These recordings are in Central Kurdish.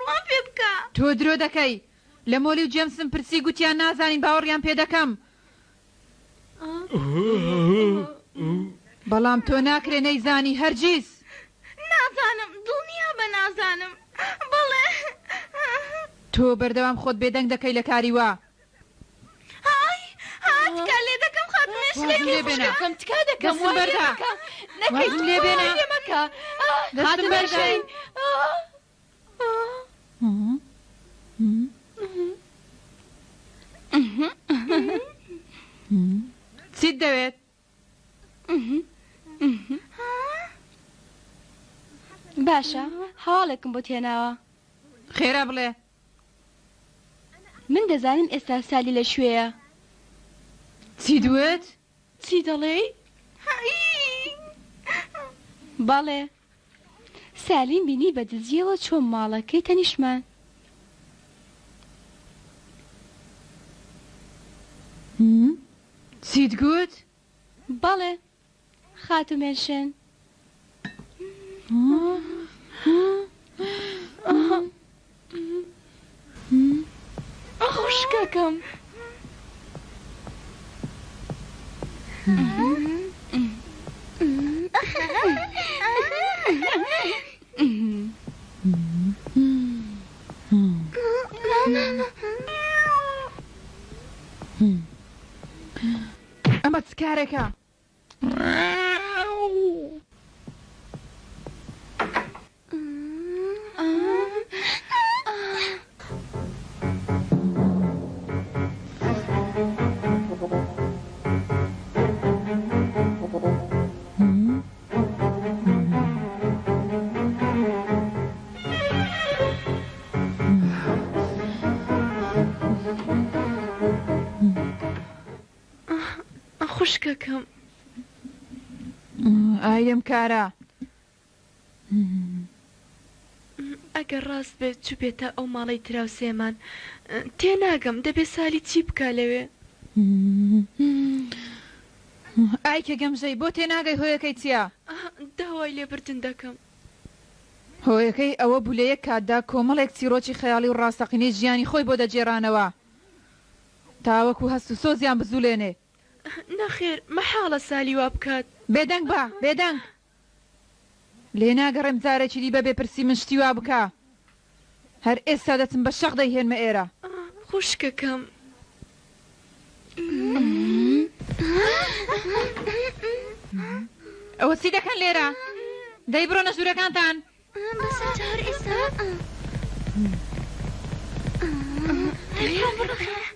بڕوام پێ بکە. تۆ درۆ دەکەی. لە مۆلی و جێمسم پرسی گوتیان نازانین باوەڕیان پێ دەکەم. بەڵام تۆ ناکرێ نەیزانی هەرگیز. نازانم، دڵنیابە نازانم. بەڵێ. تۆ بەردەوام خۆت بێدەنگ دەکەی لە کاری وا. ئای، ها، تکا لێ دەکەم خاتوو مێشکێ. وازم لێ بێنە. خوشکەکەم تکا دەکەم دەستم وای لێ بەردە. مەکە. نەکەی وازم لێ تخوا بێنە. وای لێ مەکە. دەستم خاتوو بەردە. مێشکێ. چیت دەوێت؟ باشە هەواڵێکم بۆت هێناوە. خێرا بڵێ. من دەزانم ئێستا سالی لە کوێیە. چیت وت؟ چی دەڵێی؟ بەڵێ. سالیم بینی بە دزیەوە چووە ماڵەکەی تەنیشتمان. چیت گوت؟ بەڵێ خاتوو مێنشن. خوشکەکەم. ئەمە چ کارێکە؟ خوشکەکەم. ئای لەم کارە. ئەگەر ڕاست بێت چوبێتە ئەو ماڵەی دراوسێمان تێناگەم دەبێ سالی چی بکا لەوێ؟ ئای کە گەمژەی بۆ تێناگەی هۆیەکەی چیە؟ داوای لێبردن دەکەم. هۆیەکەی ئەوە بوو لە یەک کاتدا کۆمەڵێک چیڕۆکی خەیاڵی و ڕاستەقینەی ژیانی خۆی بۆ دەگێڕانەوە تاوەکو هەست و سۆزیان بجوڵێنێ. نەخێر مەحاڵە سالی وا بکات. بێدەنگ بە بێدەنگ. لێ ناگەڕێم جارێکی دی بەبێ پرسی من شتی وا بکا. هەر ئێستا دەچم بە شەق دەیهێنمە ئێرە. خوشکەکەم. ئەوە چی دەکەن لێرە؟ دەی بڕۆنە ژوورەکانتان. بەسە جار ئێستا. بڕۆ خێرا.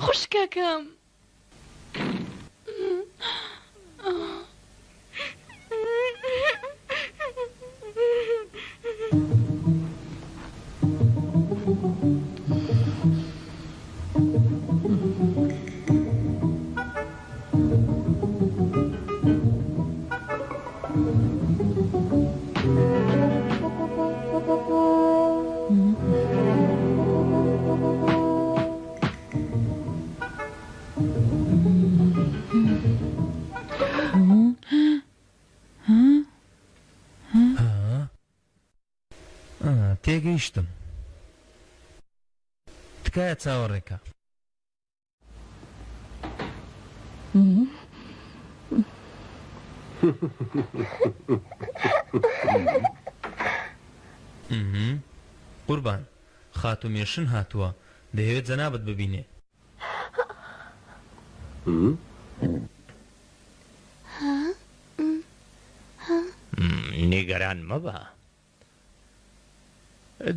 خوشکەکەم. تێگەیشتم. تکایە چاوەڕێکە. قوربان خاتوو مێشن هاتووە دەیەوێت جەنابت ببینێ. نیگەران مەبە.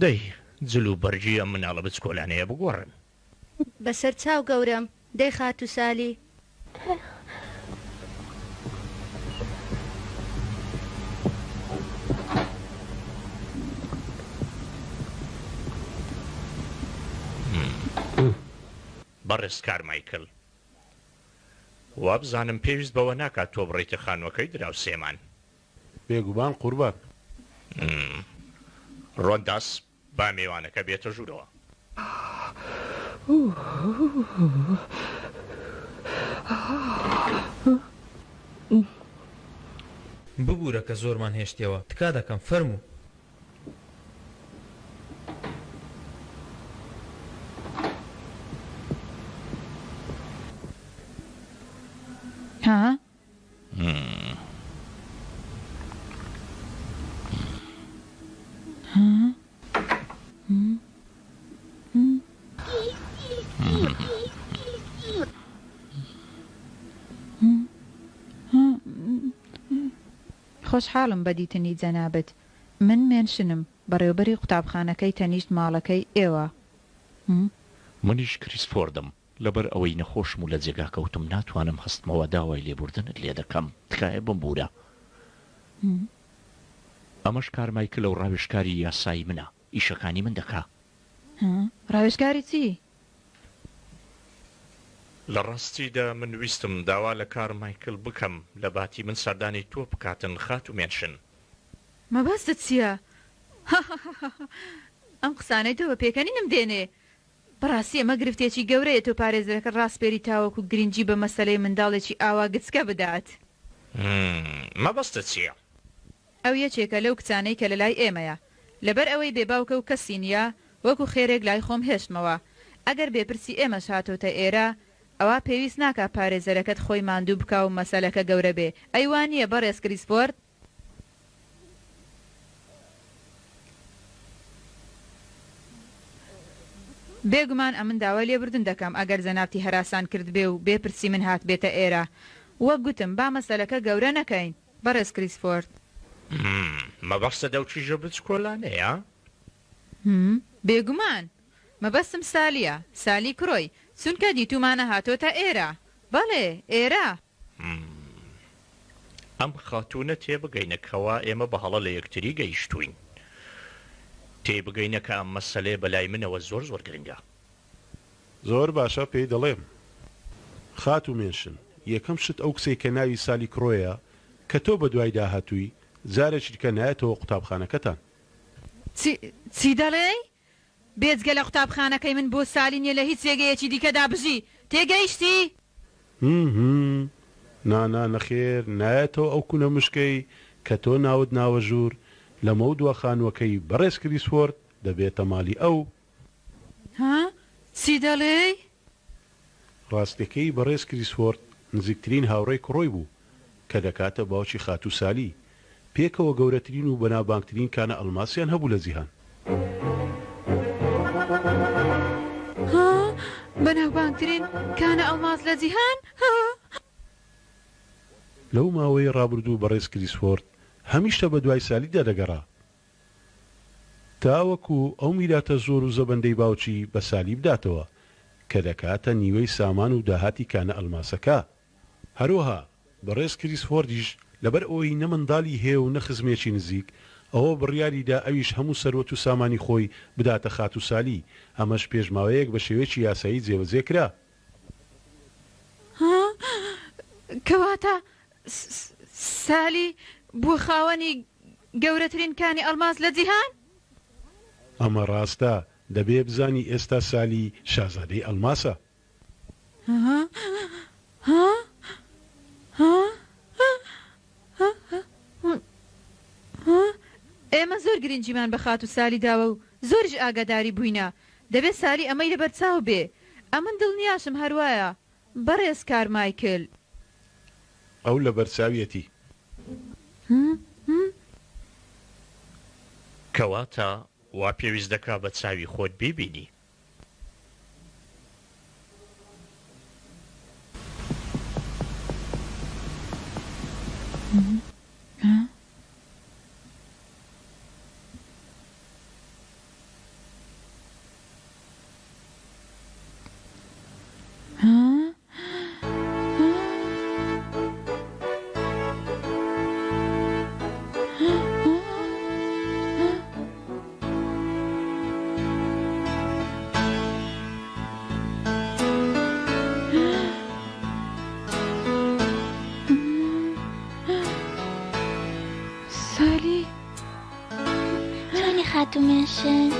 دەی جل و بەرگی ئەم مناڵە بچکۆلانەیە بگۆڕن. بەسەر چاو گەورەم، دەی خاتوو سالی. بەڕێز کارمایکل، وابزانم پێویست بەوە ناکات تۆ بڕۆیتە خانووەکەی دراوسێمان. بێگومان قوربان. ڕۆنداس با مێوانەکە بێتە ژوورەوە. ببورە کە زۆرمان هێشتیەوە، تکا دەکەم فەرموو. ها؟ خۆشحاڵم بە دیتنی جەنابت. من مێنشنم، بەڕێوبەری قوتابخانەکەی تەنیشت ماڵەکەی ئێوە. منیش کریسفۆردم. لەبەر ئەوەی نەخۆشم و لە جێگا کەوتم ناتوانم هەستمەوە داوای لێبوردنت لێ دەکەم تکایە بمبورە. ئەمەش کارمایکلە و ڕاوێژکاری یاسایی منە ئیشەکانی من دەکا. ڕاوێژکاری چی؟ لە ڕاستیدا من ویستم داوا لە کارمایکل بکەم لە باتی من سەردانی تۆ بکاتن خاتوو مێنشن. مەبەستت چیە؟ هاهاهاها ئەم قسانەی تۆ بە پێکەنینم دێنێ. بەڕاستی ئەمە گرفتێکی گەورەیە تۆ پارێزەرەکەت ڕاسپێری تاوەکو گرنگی بە مەسەلەی منداڵێکی ئاوا گچکە بدات. همم مەبەستت چیە؟ ئەو یەکێکە لەو کچانەی کە لەلای ئێمەیە. لەبەر ئەوەی بێ باوکە و کەسی نیە، وەکو خێرێک لای خۆم هێشتمەوە. ئەگەر بێ پرسی ئێمەش هاتۆتە ئێرە، ئەوا پێویست ناکا پارێزەرەکەت خۆی ماندوو بکا و مەسەلەکە گەورە بێ. ئەی وا نیە بەڕێز کریسفۆرد؟ بێگومان ئەمن داوای لێبوردن دەکەم ئەگەر جەنابتی هەراسان کردبێ و بێ پرسی من هاتبێتە ئێرە. وەک گوتم با مەسەلەکە گەورە نەکەین. بەڕێز کریسفۆرد. همم، مەبەستت ئەو کیژە بچکۆلانەیە؟ همم، بێگومان. مەبەستم سالییە، سالی کرۆی، چونکە دیتوومانە هاتۆتە ئێرە. بەڵێ، ئێرە. همم، ئەم خاتوونە تێبگەینە کەوا ئێمە بە هەڵە لە یەکتری گەیشتووین. تێیبگەینە کە ئەم مەسەلەیە بە لای منەوە زۆر زۆر گرنگە. زۆر باشە پێی دەڵێم. خاتوو مێنشن، یەکەم شت ئەو کچەی کە ناوی سالی کرۆیە کە تۆ بەدوایدا هاتووی، جارێکی دیکە نایەتەوە قوتابخانەکەتان. چی؟ چی دەڵێی؟ بێجگە لە قوتابخانەکەی من بۆ سالی نیە لە هیچ جێگەیەکی دیکەدا بژی، تێگەیشتی؟ هم هم نا نا نەخێر نایەتەوە ئەو کونە مشکەی کە تۆ ناوت ناوە ژوور، لەمەودوا خانووەکەی بەڕێز کریسفۆرد دەبێتە ماڵی ئەو. ها؟ چی دەڵێی؟ ڕاستیەکەی بەڕێز کریسفۆرد نزیکترین هاوڕێی کڕۆی بوو کە دەکاتە باوکی خاتوو سالی، پێکەوە گەورەترین و بەناوبانگترین کانە ئەڵماسیان هەبوو لە جیهان. ها؟ بەناوبانگترین کانە ئەڵماس لە جیهان؟ ها؟ لەو ماوەیەی ڕابردوو بەڕێز کریسفۆرد هەمیشە بەدوای سالیدا دەگەڕا. تاوەکو ئەو میراتە زۆر و زەبەندەی باوکی بە سالی بداتەوە کە دەکاتە نیوەی سامان و داهاتی کانە ئەلماسەکە. هەروەها بەڕێز کریسفۆردیش لەبەر ئەوەی نە منداڵی هەیە و نە خزمێکی نزیک، ئەوە بڕیاری دا ئەویش هەموو سەروەت و سامانی خۆی بداتە خاتوو سالی، ئەمەش پێش ماوەیەک بە شێوەیەکی یاسایی جێبەجێ کرا. ها؟ کەواتە سالی بووە خاوەنی گەورەترین کانی ئەڵماس لە جیهان؟ ئەمە ڕاستە، دەبێ بزانی ئێستا سالی شازادەی ئەڵماسە. ئێمە زۆر گرنگیمان بە خاتوو سالی داوە و زۆریش ئاگاداری بووینە، دەبێ سالی ئەمەی لەبەرچاو بێ. ئەمن دڵنیاشم هەروایە بەڕێز کارمایکل. ئەو لەبەرچاویەتی. کەواتە وا پێویست دەکا بە چاوی خۆت بیبینی. سالی. چۆنی خاتوو مێنشن؟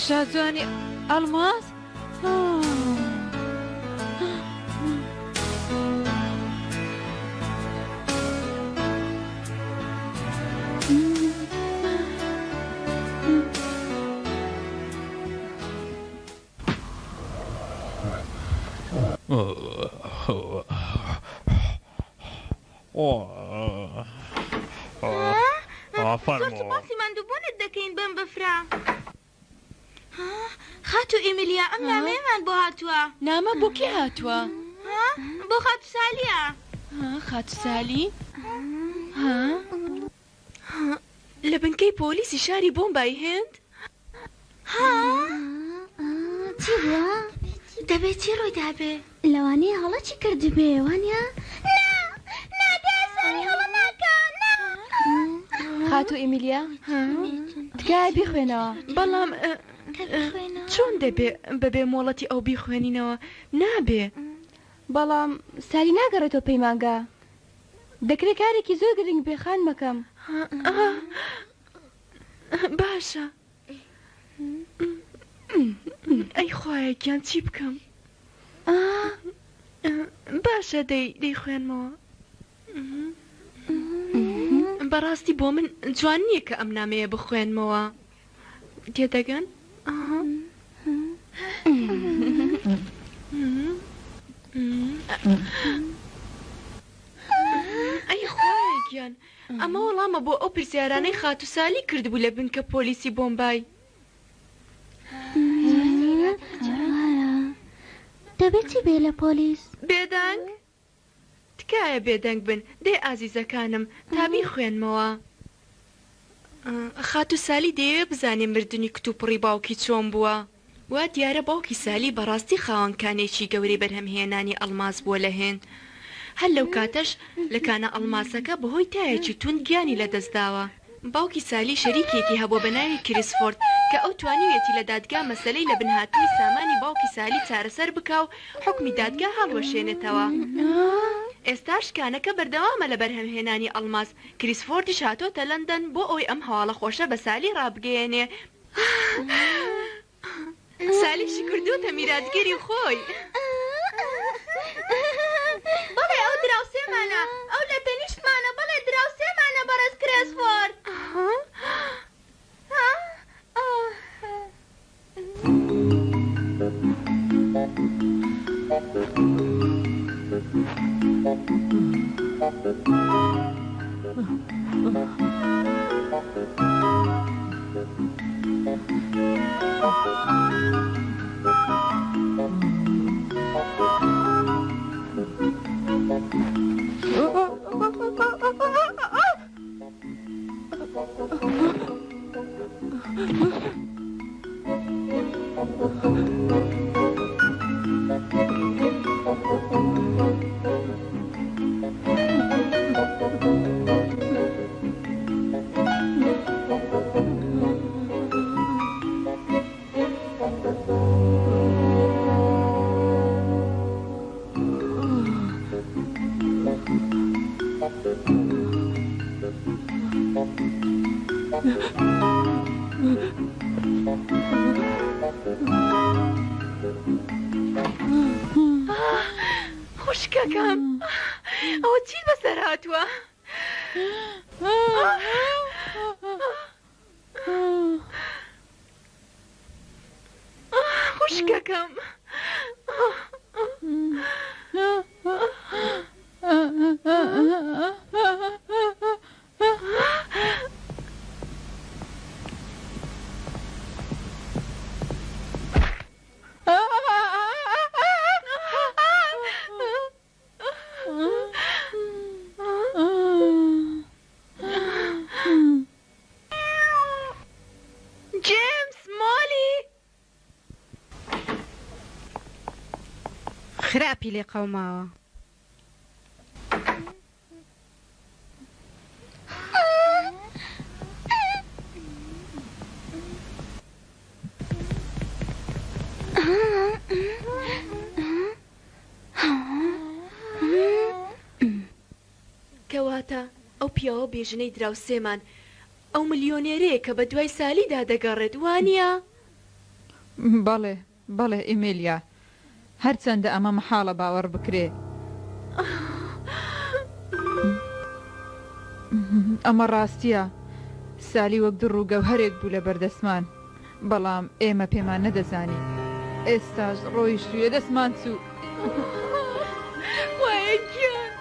شاجوانی ئەڵماس؟ زۆر سوپاسی ماندووبوونت دەکەین بەم بەفرە. خاتوو ئیمیلیا ئەم نامەیەمان بۆ هاتووە. نامە بۆ کێ هاتووە؟ بۆ خاتوو سالیە. خاتوو سالی؟ لە بنکەی پۆلیسی شاری بۆمبای هێند؟ چی بووە؟ دەبێ چی ڕووی دابێ؟ لەوانەیە هەڵەکی کردبێ وانە؟ نا نا دەزانی هەڵە ناکا نا. خاتوو ئیمیلیا تکایە بیخوێنەوە. بەڵام چۆن دەبێ بەبێ مۆڵەتی ئەو بیخوێنینەوە؟ نابێ. بەڵام سالی ناگەڕێتەوە پەیمانگا. دەکرێ کارێکی زۆر گرنگ بێ خانمەکەم. باشە. ئەی خوایە گیان چی بکەم؟ باشە دەی دەیخوێنمەوە. بەڕاستی بۆ من جوان نییە کە ئەم نامەیە بخوێنمەوە. تێدەگەن؟ ئەی خوایە گیان ئەمە وەڵامە بۆ ئەو پرسیارانەی خاتوو سالی کردبوو لە بنکە پۆلیسی بۆمبای. دەبێ چی بێ لە پۆلیس؟ بێدەنگ؟ تکایە بێدەنگ بن دەی ئازیزەکانم تا بیخوێنمەوە. خاتوو سالی دەیەوێ بزانێ مردنی کتوپڕی باوکی چۆن بووە. وا دیارە باوکی سالی بەڕاستی خاوەن کانێکی گەورەی بەرهەمهێنانی ئەڵماس بووە لە هێند. هەر لەو کاتەش لە کانە ئەڵماسەکە بەهۆی تایەکی توند گیانی لەدەستداوە. باوکی سالی شەریکێکی هەبووە بە ناوی کریسفۆرد کە ئەو توانیویەتی لە دادگا مەسەلەی لەبنهاتنی سامانی باوکی سالی چارەسەر بکا و حوکمی دادگا هەڵوەشێنێتەوە. ئێستاش کانەکە بەردەوامە لە بەرهەمهێنانی ئەڵماس، کریسفۆردیش هاتۆتە لەندەن بۆ ئەوەی ئەم هەواڵە خۆشە بە سالی ڕابگەیەنێ. سالیشی کردووەتە میراتگری خۆی. بەڵێ ئەو دراوسێمانە، ئەو لە تەنیشتمانە، بەڵێ دراوسێمانە بەڕێز کرێسفۆرد. خوشکەکەم ئەوە چیت بەسەر هاتووە؟ خوشکەکەم. جێمس، مۆلی! خراپی لێ قەوماوە. کەواتە ئەو پیاوە بێژنەی دراوسێمان ئەو ملیۆنێرەیە کە بەدوای سالیدا دەگەڕێت، وانییە؟ بەڵێ، بەڵێ ئیمیلیا. هەرچەندە ئەمە مەحاڵە باوەڕ بکرێ. ئەمە ڕاستییە. سالی وەک دڕ و گەوهەرێک بوو لەبەر دەستمان. بەڵام ئێمە پێمان نەدەزانی. ئێستاش ڕۆیشت و لەدەستمان چوو. خوایە گیان.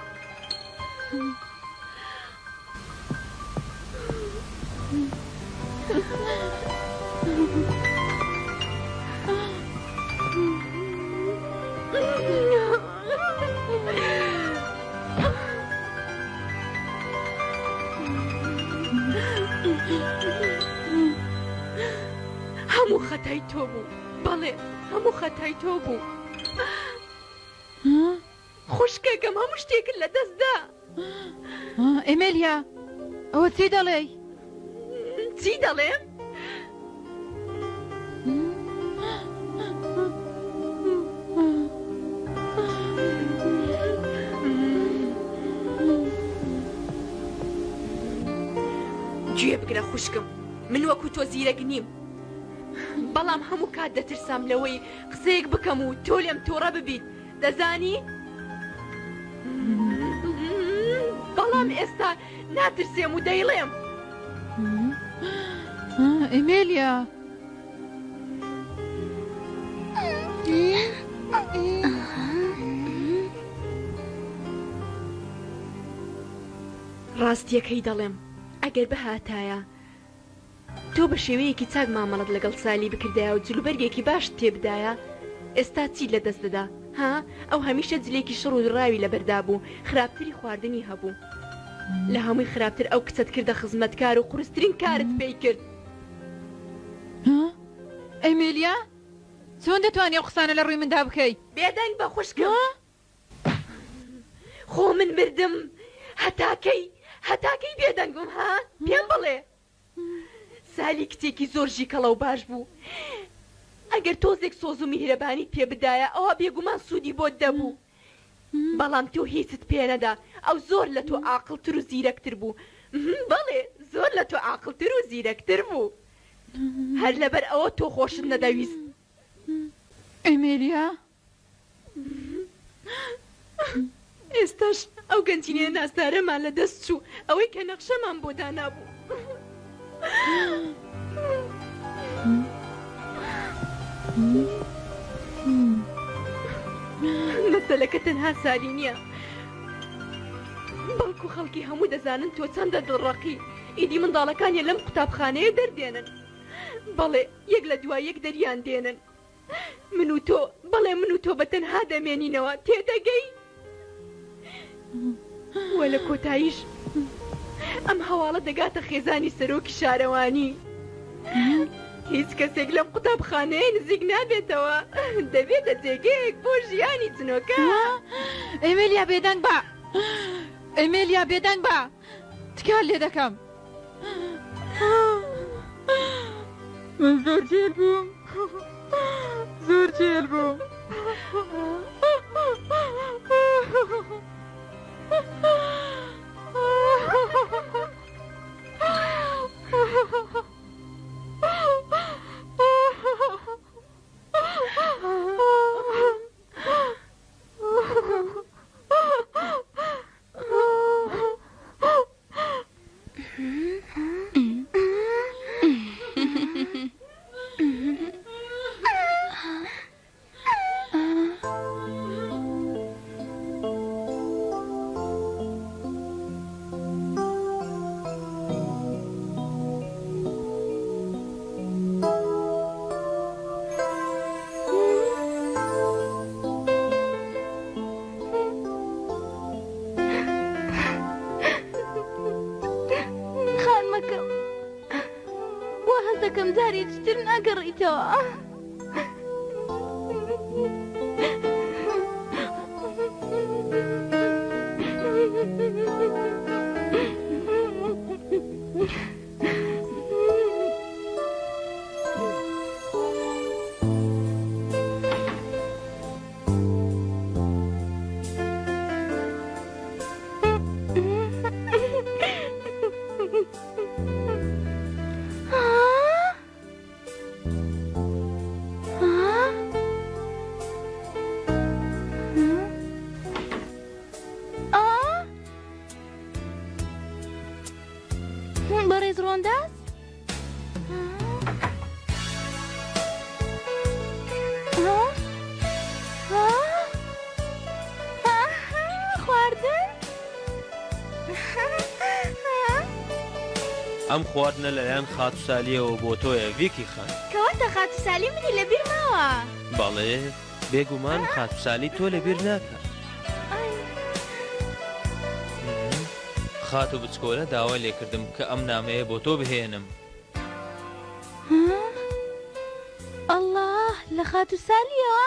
هەموو خەتای تۆ بوو بەڵێ هەموو خەتای تۆ بوو خوشکەکەم هەموو شتێکت لەدەست دا. ئێمێلیا ئەوە چی دەڵێی؟ چی دەڵێم؟ گوێ بگرە خوشکم من وەکو تۆ زیرەک نیم بەڵام هەموو کات دەترسام لەوەی قسەیەک بکەم و تۆ لێم توڕە ببیت دەزانی؟ بەڵام ئێستا ناترسێم و دەیڵێم. ئێمێلیا. ڕاستییەکەی دەڵێم، ئەگەر بهاتایە تۆ بە شێوەیەکی چاک مامەڵەت لەگەڵ سالی بکردایە و جلوبەرگێکی باشت پێ بدایە ئێستا چیت لە دەست دەدا ها؟ ئەو هەمیشە جلێکی شڕ و دڕاوی لەبەردا بوو خراپتری خواردنی هەبوو لە هەمووی خراپتر ئەو کچەت کردە خزمەتکار و قورسترین کارت پێی کرد. ها؟ ئێمیلیا؟ چۆن دەتوانی ئەو قسانە لە ڕووی مندا بکەی؟ بێدەنگ بە خوشکم. خۆ من مردم هەتا کەی هەتا کەی بێدەنگ بم ها پێم بڵێ سالی کچێکی زۆر ژیکەڵە و باش بوو ئەگەر تۆزێک سۆز و میهرەبانیت پێ بدایە ئەوا بێگومان سوودی بۆت دەبوو بەڵام تۆ هیچت پێ نەدا ئەو زۆر لە تۆ عاقڵتر و زیرەکتر بوو بەڵێ زۆر لە تۆ عاقڵتر و زیرەکتر بوو هەر لەبەر ئەوە تۆ خۆشت نەدەویست. ئێمیلیا ئێستاش ئەو گەنجینەیە نازدارەمان لە دەست چوو، ئەوەی کە نەخشەمان بۆ دانابوو. مەسەلەکە تەنها سالی نییە، بەڵکو خەڵکی هەموو دەزانن تۆ چەندە دڵڕەقی. ئیدی منداڵەکانیان لەم قوتابخانەیە دەردێنن. بەڵێ، یەک لە دوای یەک دەریان دێنن. من و تۆ، بەڵێ من و تۆ بە تەنها دەمێنینەوە، تێدەگەی؟ وە لە کۆتاییش ئەم هەواڵە دەگاتە خێزانی سەرۆکی شارەوانی. هیچ کەسێک لەم قوتابخانەیە نزیک نابێتەوە، دەبێتە جێگەیەک بۆ ژیانی جنۆکە. ئێمیلیا بێدەنگ بە! ئێمیلیا بێدەنگ بە! تکات لێ دەکەم. من زۆر جێل بووم زۆر جێل بووم. خانمەکەم وا هەست دەکەم جارێکی تر ناگەڕێیتەوە. سۆنداس؟ خواردن؟ ئەم خواردنە لەلایەن خاتوو سالیەوە بۆ تۆیە ڤیکی خان. کەواتە خاتوو سالی منی لەبیر ماوە. بەڵێ بێگومان خاتوو سالی تۆ لەبیر ناکات. خاتوو بچکۆلە داوای لێکردم کە ئەم نامەیە بۆ تۆ بهێنم. ئەڵڵا لە خاتوو سالیەوە؟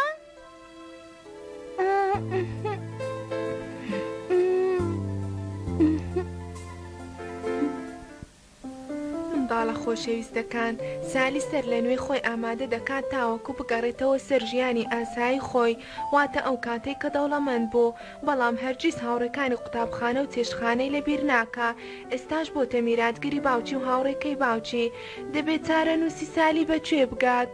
منداڵە خۆشەویستەکان، سالی سەرلەنوێ خۆی ئامادە دەکات تاوەکو بگەڕێتەوە سەر ژیانی ئاسایی خۆی، واتە ئەو کاتەی کە دەوڵەمەند بوو، بەڵام هەرگیز هاوڕێکانی قوتابخانە و چێشتخانەی لەبیر ناکا، ئێستاش بۆتە میراتگری باوکی و هاوڕێکەی باوکی، دەبێت چارەنووسی سالی بە کوێ بگات؟